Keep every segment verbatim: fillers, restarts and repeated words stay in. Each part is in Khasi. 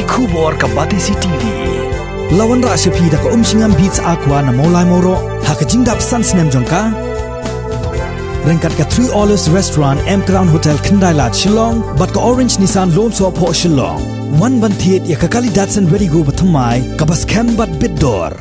Khubor ka Batesi T V. La wanrah sha phi da ka Umshngam Beats Aqua na Mawlai Mawroh ha ka jingdap san snem jong ka. Ryngkat ka Three Olives Restaurant, M Crown Hotel, Khyndai Lad, Shillong, bad ka Orange Nissan Lumsohphoh, Shillong. Wan ban thied ïa ka kali Datsun Redi-GO bathymmai kaba skhem bad bit dor.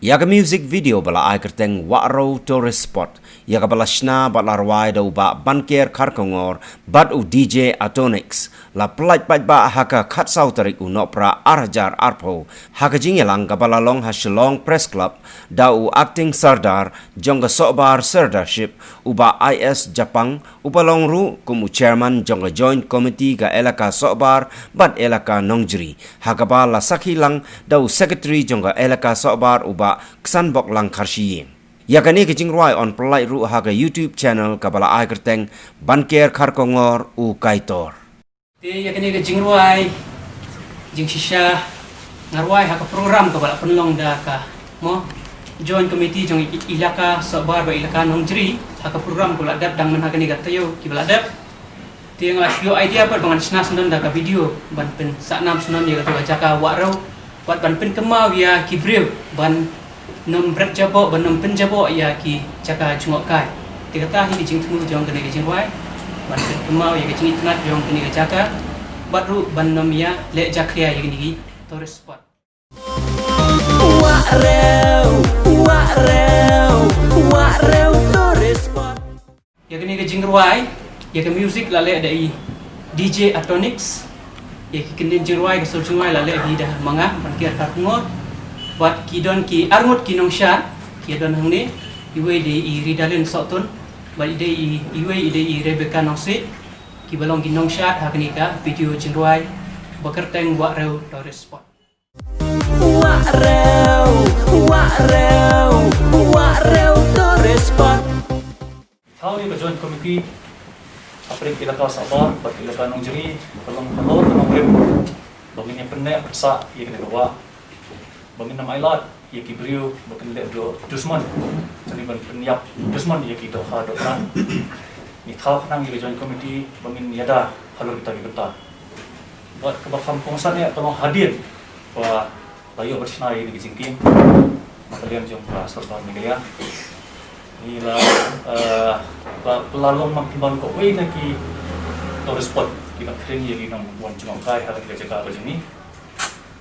Ïa ka music video ba la ai kyrteng Wahrew Tourist Spot, ïa kaba la shna bad la rwai da u Bah Banker Kharkongor bad u D J Atonix, la pyllait paidbah ha ka khatsaw tarik u Nohprah ar hajar arphew, ha ka jingïalang kaba la long ha Shillong Press Club da u Acting Sardar jong ka Sohbar Sardarship, u Bah I S Japang, uba long ruh kum u Chairman jong ka Joint Committee ka Elaka Sohbar bad Elaka Nongjri, ha kaba la sakhi lang da u Secretary jong ka Elaka Sohbar, u Bah Ksanboklang Kharshiing. Ïa kane ka jingrwai yn pyllait ruh ha ka YouTube channel kaba la ai kyrteng Banker Kharkongor U Kaitor. Te ïa kane ka jingrwai jingshisha nga rwai ha ka program kaba la pynlong da ka, mo, Joint Committee jong i-, Elaka Sohbar bad Elaka Nongjri, ha ka program kaba la dep dang mynha kane ka taïew kiba la dep. Te nga la shu ïoh idea pat ba ngan shna syndon da ka video ban pynsah nam syndon ïa kato ka jaka Wahrew, bad ban pynkynmaw ïa ki briew ban nym bret jaboh, ban nym pynjaboh ïa ki jaka jngohkai. Te kata hi ka jingthmu jong kane ka jingrwai, ban pynkynmaw ïa ka jingitynnad jong kane ka jaka, bad ruh ban nym ïaleh jakhlia ïa kine ki tourist spot. Wahrew, Wahrew, Wahrew Tourist Spot. Ïa kane ka jingrwai, ïa ka music la leh da i D J Atonix. Ïa ki kyndit jingrwai, ka sur jingrwai la leh hi da ma nga, Banker Kharkongor. Bad ki don ki arngut ki nongshad ki don hangne. Iwei dei i Ridalin Sohtun, bad i dei i, iwei i dei i Rebecca Nongsiej. Kiba long ki nongshad ha kane ka video jingrwai ba kyrteng Wahrew Tourist Spot. Wahrew, Wahrew, Wahrew Tourist Spot. Thaw ïa ka Joint Committee hapdeng Elaka Sohbar bad Elaka Nongjri, ka long halor ka nongrim ba ngin ïa pynneh pynsah ïa kane ka wah, ba ngin ym ailad ïa ki briew ba kin leh dusmon, sani ban pynïap dusmon ïa ki dohkha dohkha. Ngi thaw khnang ïa ka Joint Committee ba ngin ïada halor kita ki bynta. Bad kaba kham kongsan ïa ka long hadien ba la ïoh ban shna ïa kine ki jingkieng na ka liang jong ka sorkar Meghalaya, ngi la, eh, la, la long man pynban kawei na ki tourist spot kiba khring ïa ki nongwan jngohkai ha ka jaka ka jong ngi.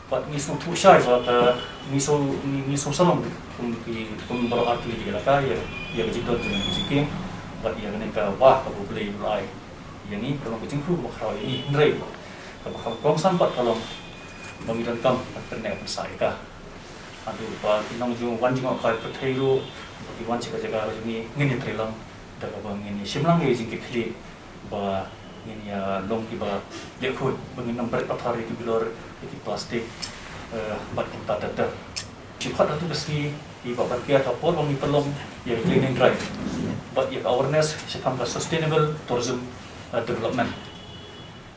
Bad ngi sngewthuh shai ba ka, ngi sngewsarong, ngi, ngi sngewsarong kum ki, kum baroh artylli ki elaka ïa, ïa ka jingdon jong kine ki jingkieng bad ïa kane ka wah kaba U Blei u la ai ïa ngi, ka long ka jingkyrkhu kaba khraw ïa ngi, hynrei kaba kham kongsan pat ka long ba ngi donkam ban pynneh pynsah ïa ka. Haduh ba ki nongwan jngohkai pyrthei ruh ba ki wan sha ka jaka ka jong ngi, ngin ïatrei lang da kaba ngin ïashim lang ïa ki jingkitkhlieh ba ngin ïa long kiba leh khuid, ba ngin ym bret pathar ïa ki bilor, ïa ki plastik, eh, bad kumta ter ter. Shu khot haduh ka sngi i Bah Banker ha por ba ngi pynlong ïa ka cleaning drive bad ïa ka awareness shaphang ka sustainable tourism, eh, development.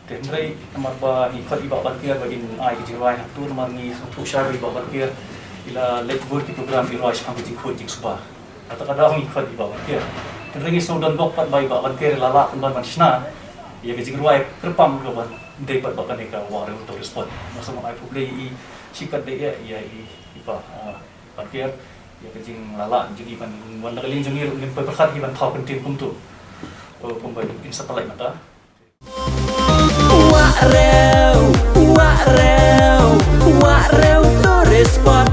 Te hynrei namar ba ngi khot i Bah Banker ba in ai ka jingrwai hangto, namar ngi sngewthuh shai ba i Bah Banker i la leit bun ki program i rwai shaphang ka jingkhuid jingsuba. Kata ka daw ngi khot i Bah Banker. Hynrei ngi sngewdon bok pat ba i Bah Banker i la lah pynban ban shna ïa ka jingrwai kyrpang ka ban dei pat ba kane ka Wahrew Tourist Spot. Nga sngewbha ai khublei ïa i shikatdei ïa i, i Bah, ah, Banker, ïa ka jinglallah jong i ban wan na ka liang jong ngi ruh ngim poi pyrkhat hi ban thaw kyntien kumto. Oh, kumba in sa pynlait mynta. Wahrew, Wahrew, Wahrew Tourist Spot.